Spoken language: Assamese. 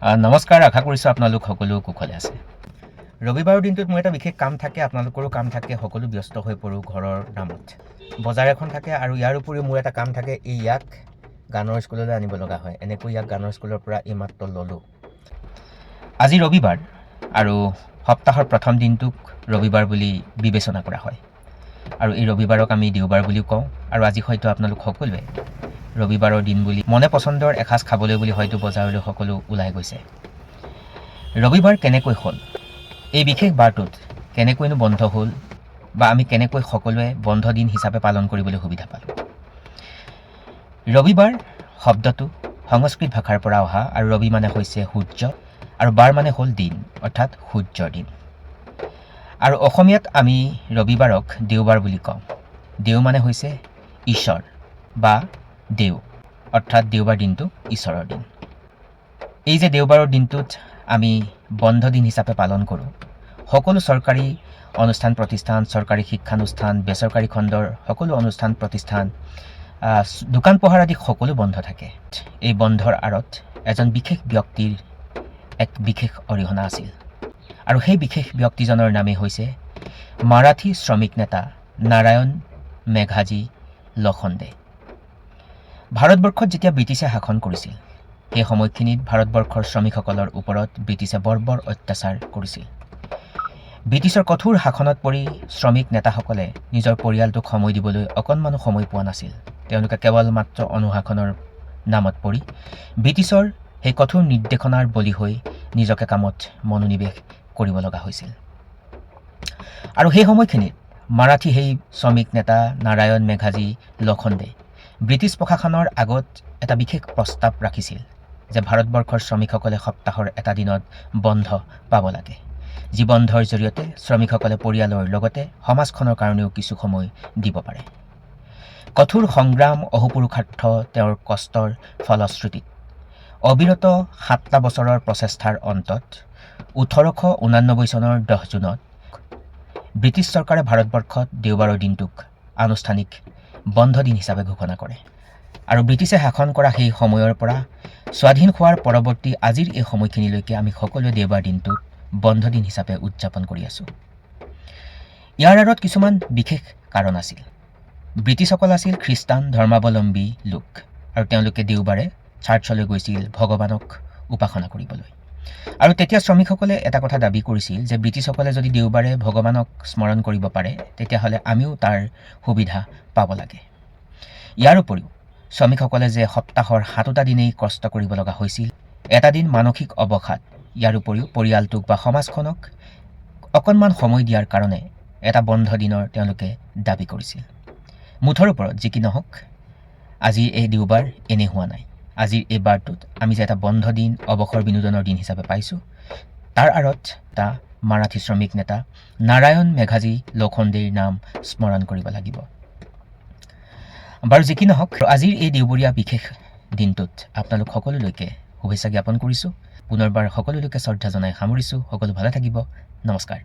নমস্কাৰ, আশা কৰিছোঁ আপোনালোক সকলো কুশলে আছে। ৰবিবাৰৰ দিনটোত মোৰ এটা বিশেষ কাম থাকে, আপোনালোকৰো কাম থাকে। সকলো ব্যস্ত হৈ পৰোঁ ঘৰৰ নামত। বজাৰ এখন থাকে আৰু ইয়াৰ উপৰিও মোৰ এটা কাম থাকে, এই ইয়াক গানৰ স্কুললৈ আনিব লগা হয়। এনেকৈ ইয়াক গানৰ স্কুলৰ পৰা এইমাত্ৰ ল'লোঁ। আজি ৰবিবাৰ আৰু সপ্তাহৰ প্ৰথম দিনটোক ৰবিবাৰ বুলি বিবেচনা কৰা হয় আৰু এই ৰবিবাৰক আমি দেওবাৰ বুলিও কওঁ। আৰু আজি হয়তো আপোনালোক সকলোৱে ৰবিবাৰৰ দিন বুলি মনে পচন্দৰ এসাঁজ খাবলৈ বুলি হয়তো বজাৰলৈ সকলো ওলাই গৈছে। ৰবিবাৰ কেনেকৈ হ'ল? এই বিশেষ বাৰটোত কেনেকৈনো বন্ধ হ'ল বা আমি কেনেকৈ সকলোৱে বন্ধ দিন হিচাপে পালন কৰিবলৈ সুবিধা পালোঁ? ৰবিবাৰ শব্দটো সংস্কৃত ভাষাৰ পৰা অহা আৰু ৰবি মানে হৈছে সূৰ্য আৰু বাৰ মানে হ'ল দিন, অৰ্থাৎ সূৰ্যৰ দিন। আৰু অসমীয়াত আমি ৰবিবাৰক দেওবাৰ বুলি কওঁ। দেও মানে হৈছে ঈশ্বৰ বা দেও, অৰ্থাৎ দেওবাৰ দিনটো ঈশ্বৰৰ দিন। এই যে দেওবাৰৰ দিনটোত আমি বন্ধ দিন হিচাপে পালন কৰোঁ, সকলো চৰকাৰী অনুষ্ঠান প্ৰতিষ্ঠান, চৰকাৰী শিক্ষানুষ্ঠান, বেচৰকাৰী খণ্ডৰ সকলো অনুষ্ঠান প্ৰতিষ্ঠান, দোকান পোহাৰ আদি সকলো বন্ধ থাকে। এই বন্ধৰ আঁৰত এজন বিশেষ ব্যক্তিৰ এক বিশেষ অৰিহণা আছিল আৰু সেই বিশেষ ব্যক্তিজনৰ নামেই হৈছে মাৰাঠী শ্ৰমিক নেতা নাৰায়ণ মেঘাজী লোখণ্ডে। ভাৰতবৰ্ষত যেতিয়া ব্ৰিটিছে শাসন কৰিছিল, সেই সময়খিনিত ভাৰতবৰ্ষৰ শ্ৰমিকসকলৰ ওপৰত ব্ৰিটিছে বৰ্বৰ অত্যাচাৰ কৰিছিল। ব্ৰিটিছৰ কঠোৰ শাসনত পৰি শ্ৰমিক নেতাসকলে নিজৰ পৰিয়ালটোক সময় দিবলৈ অকণমানো সময় পোৱা নাছিল। তেওঁলোকে কেৱল মাত্ৰ অনুশাসনৰ নামত পৰি ব্ৰিটিছৰ সেই কঠোৰ নিৰ্দেশনাৰ বলি হৈ নিজকে কামত মনোনিৱেশ কৰিব লগা হৈছিল। আৰু সেই সময়খিনিত মাৰাঠী সেই শ্ৰমিক নেতা নাৰায়ণ মেঘাজী লোখণ্ডে ব্ৰিটিছ প্ৰশাসনৰ আগত এটা বিশেষ প্ৰস্তাৱ ৰাখিছিল যে ভাৰতবৰ্ষৰ শ্ৰমিকসকলে সপ্তাহৰ এটা দিনত বন্ধ পাব লাগে, যি বন্ধৰ জৰিয়তে শ্ৰমিকসকলে পৰিয়ালৰ লগতে সমাজখনৰ কাৰণেও কিছু সময় দিব পাৰে। কঠোৰ সংগ্ৰাম, অহোপুৰুষাৰ্থ, তেওঁৰ কষ্টৰ ফলশ্ৰুতিত অবিৰত 7টা বছৰৰ প্ৰচেষ্টাৰ অন্তত 1889 চনৰ 10 জুনত ব্ৰিটিছ চৰকাৰে ভাৰতবৰ্ষত দেওবাৰৰ দিনটোক আনুষ্ঠানিক বন্ধ দিন হিচাপে ঘোষণা কৰে। আৰু ব্ৰিটিছে শাসন কৰা সেই সময়ৰ পৰা স্বাধীন হোৱাৰ পৰৱৰ্তী আজিৰ এই সময়খিনিলৈকে আমি সকলোৱে দেওবাৰ দিনটোত বন্ধ দিন হিচাপে উদযাপন কৰি আছোঁ। ইয়াৰ আঁৰত কিছুমান বিশেষ কাৰণ আছিল। ব্ৰিটিছসকল আছিল খ্ৰীষ্টান ধৰ্মাৱলম্বী লোক আৰু তেওঁলোকে দেওবাৰে চাৰ্চলৈ গৈছিল ভগৱানক উপাসনা কৰিবলৈ। আৰু তেতিয়া শ্ৰমিকসকলে এটা কথা দাবী কৰিছিল যে ব্ৰিটিছসকলে যদি দেওবাৰে ভগৱানক স্মৰণ কৰিব পাৰে, তেতিয়াহ'লে আমিও তাৰ সুবিধা পাব লাগে। ইয়াৰ উপৰিও শ্ৰমিকসকলে যে সপ্তাহৰ সাতোটা দিনেই কষ্ট কৰিব লগা হৈছিল, এটা দিন মানসিক অৱসাদ, ইয়াৰ উপৰিও পৰিয়ালটোক বা সমাজখনক অকণমান সময় দিয়াৰ কাৰণে এটা বন্ধ দিনৰ তেওঁলোকে দাবী কৰিছিল। মুঠৰ ওপৰত যি কি নহওক, আজিৰ এই দেওবাৰ এনেই হোৱা নাই। আজিৰ এই বাৰটোত আমি যে এটা বন্ধ দিন, অৱসৰ বিনোদনৰ দিন হিচাপে পাইছোঁ, তাৰ আঁৰত এটা মাৰাঠী শ্ৰমিক নেতা নাৰায়ণ মেঘাজী লোখণ্ডেৰ নাম স্মৰণ কৰিব লাগিব। বাৰু, যি কি নহওক, আজিৰ এই দেওবৰীয়া বিশেষ দিনটোত আপোনালোক সকলোলৈকে শুভেচ্ছা জ্ঞাপন কৰিছোঁ। পুনৰবাৰ সকলোলৈকে শ্ৰদ্ধা জনাই সামৰিছোঁ। সকলো ভালে থাকিব। নমস্কাৰ।